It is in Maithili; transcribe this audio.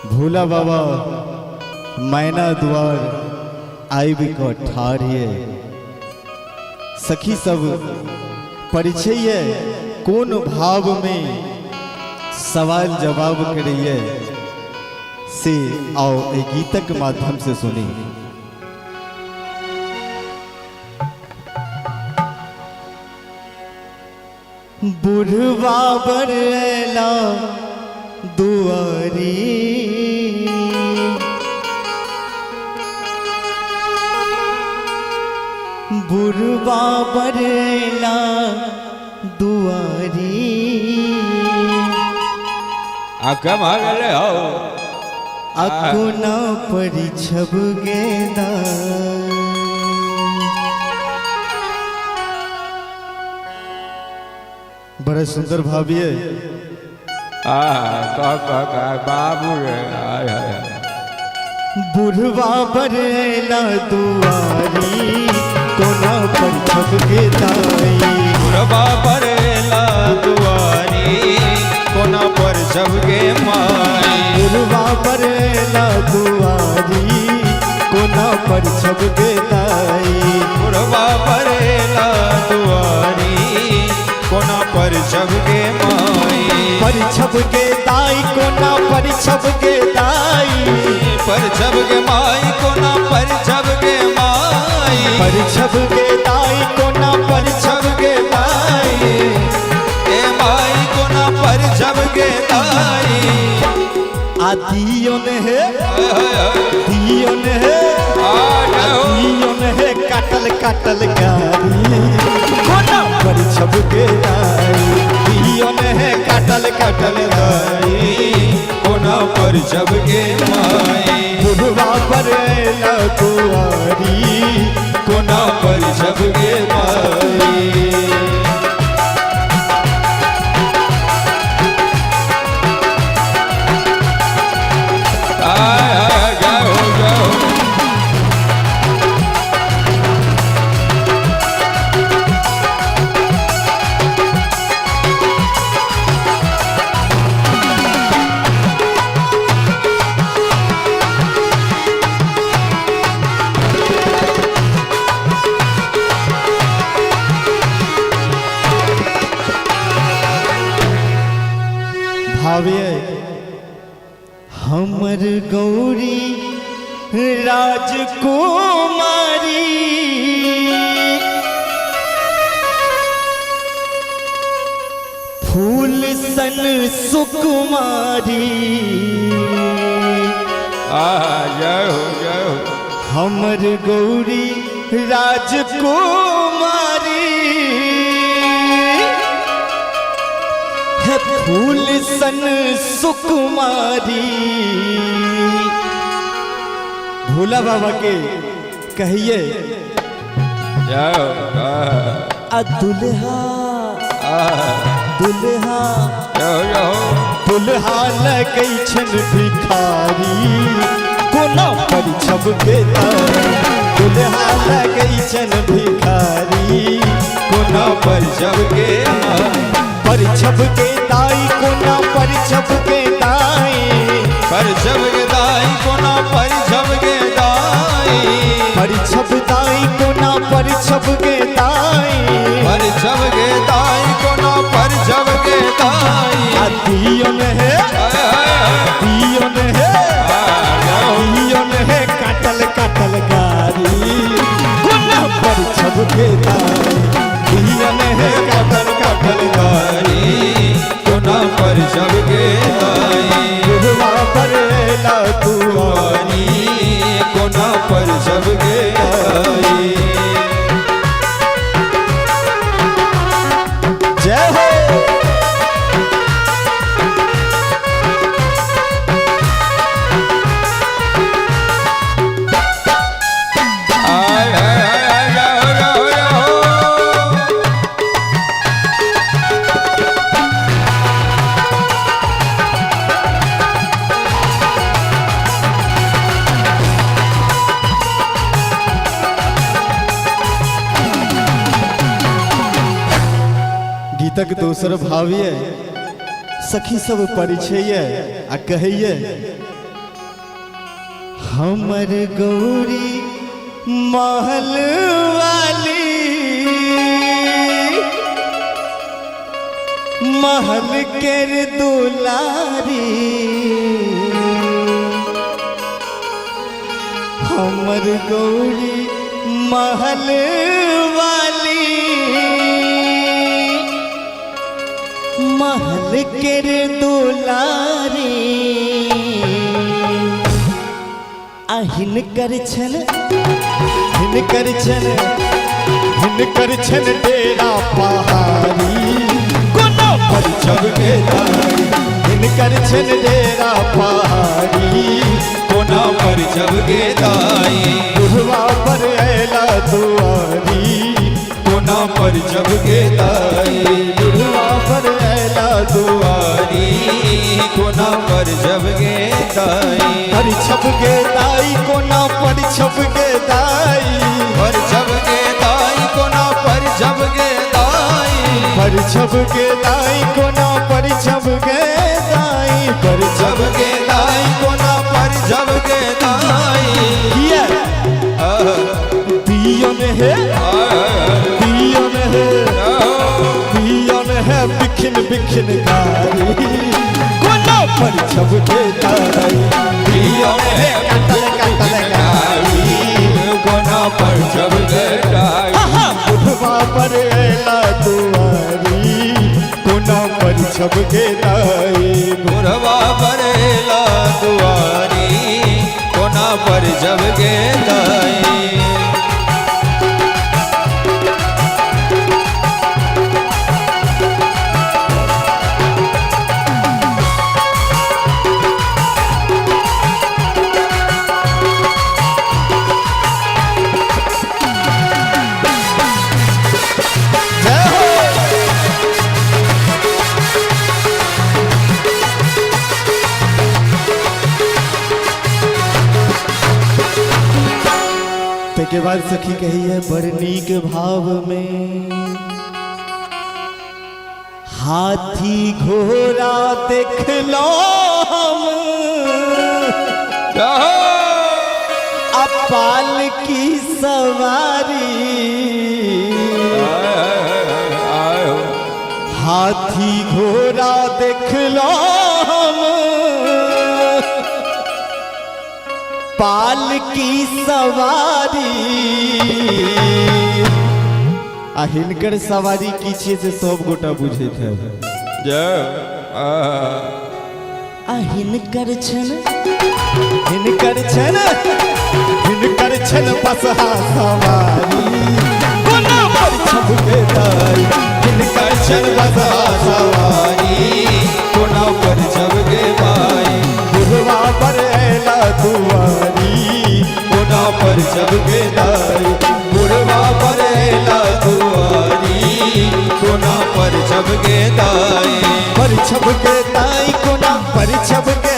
भोला बाबा मैना द्वार आबि कऽ ठाढ़ ये, सखी सब परिचय ये, कोन भाव में सवाल जवाब करैये से आओ एहि गीतक माध्यम से सुनी। बुढ़वा बरला दुआरी, बुढ़वा बरला दुआरी। आ केम्हर गेलै हौ? आ कोना परिछब गेदा। बड़ा सुंदर भाव ये। आ कह कह कह बाबू रे, आय हाय हाय। बुढ़वा बरेला दुआरी, कोना परिछब गे दाई। बुढ़वा बरेला दुआरी, कोना पर गे माई। बुढ़वा बरेला दुआरी, कोना परिछब गे दाई। बुढ़वा बरेला दुआरी, कोना पर गे माई। परिछब गे दाई, कोना परिछब गे दाई। पर गे माई, कोना पर गे माई। परिछब गे दाई, कोना परिछब गे दाई। ए माई, कोना पर गे दाई। आ दियो ने हे, दियो ने हे, आ दियो ने हे काटल काटल गारी, कोना परिछब गे दाई। दियो ने हे काटल काटल गारी, कोना पर गे माई। बुढ़वा बरेला दुआरी, कोना पर गे माई। आय हाय, जय हो जय हो। भाव्य हमर गौरी राजकुमारी, फूल सन सुकुमारी। आहा, जय हो जय हो। हमर गौरी राजकुमारी, है फूल सन सुकुमारी। भोला बाबा के कहिए जय हो। आ दुल्हा, आहा, दुल्हा, जय हो जय हो। दुल्हा लगै छन भिखारी, कोना परिछब गे दाई। दुल्हा लगै छन भिखारी, कोना पर गे माई। परिछब गे दाई, कोना परिछब गे दाई। पर गे दाई, कोना पर गे दाई। परिछब दाई, कोना परिछब गे दाई। पर गे दाई, कोना पर गे दाई। आ दियो ने हे, हाय हाय हाय। दियो ने हे, जय हो। दियो ने हे काटल काटल गारी, कोना परिछब गे दाई। दियो ने हे काटल काटल गारी, कोना पर गे दाई। बुढ़वा बरेला दुआरी, कोना पर गे दाई। जय हो। आय हाय हाय हाय, जय हो जय हो जय हो। गीतक दोसर भाव ये, सखी सब परिचय ये आ कहैये हमर गौरी महल वाली महल केर दुलारी हमर गौरी महल वाली महल केर दुलारी आ हिनकर छन हिनकर छन हिनकर छन डेरा पहाड़ी कोनो परिछब के दाई हिनकर छन डेरा पहाड़ी कोना परिछब गे दाई बुढ़वा पर अयला दुआरी कोना परिछब गे दाई बुढ़वा पर अयला दुआरी कोना परिछब गे दाई परिछब गे दाई कोना परिछब गे दाई परिछब गे दाई कोना परिछब गे दाई परिछब गे दाई कोना परिछब गे दाई परिछब जब गे दाई कोना परिछब गे दाई किया दियन हे दियन हे दियन हे बिखिन बिखिन गारी कोना परिछब गे दाई दियन हे कटल कटल गारी कोना परिछब गे दाई आहा, बुढ़वा पर अयला दुआरी कोना परिछब गे दाई बुढ़वा परेला दुआरी कोना परिछब गे दाई जय हो। तके बाद सखी कही है बड़ नीक भाव में हाथी घोड़ा देख लो हम अपाल की सवारी हाथी घोड़ा देख लो हम पाल की सवारी आ हिनकर सवारी की छियै से सब गोटा बुझैत है। जय आ हिनकर छन हिनकर छन हिनकर छन बसहा सवारी कोना पर छपके दाई हिनकर छन बसहा सवारी कोना परिछब गे दाई बुढ़वा पर अयला दुआरी कोना परिछब गे दाई बुढ़वा परेला दुआरी कोना परिछब गे दाई परिछब के दाई कोना परिछब के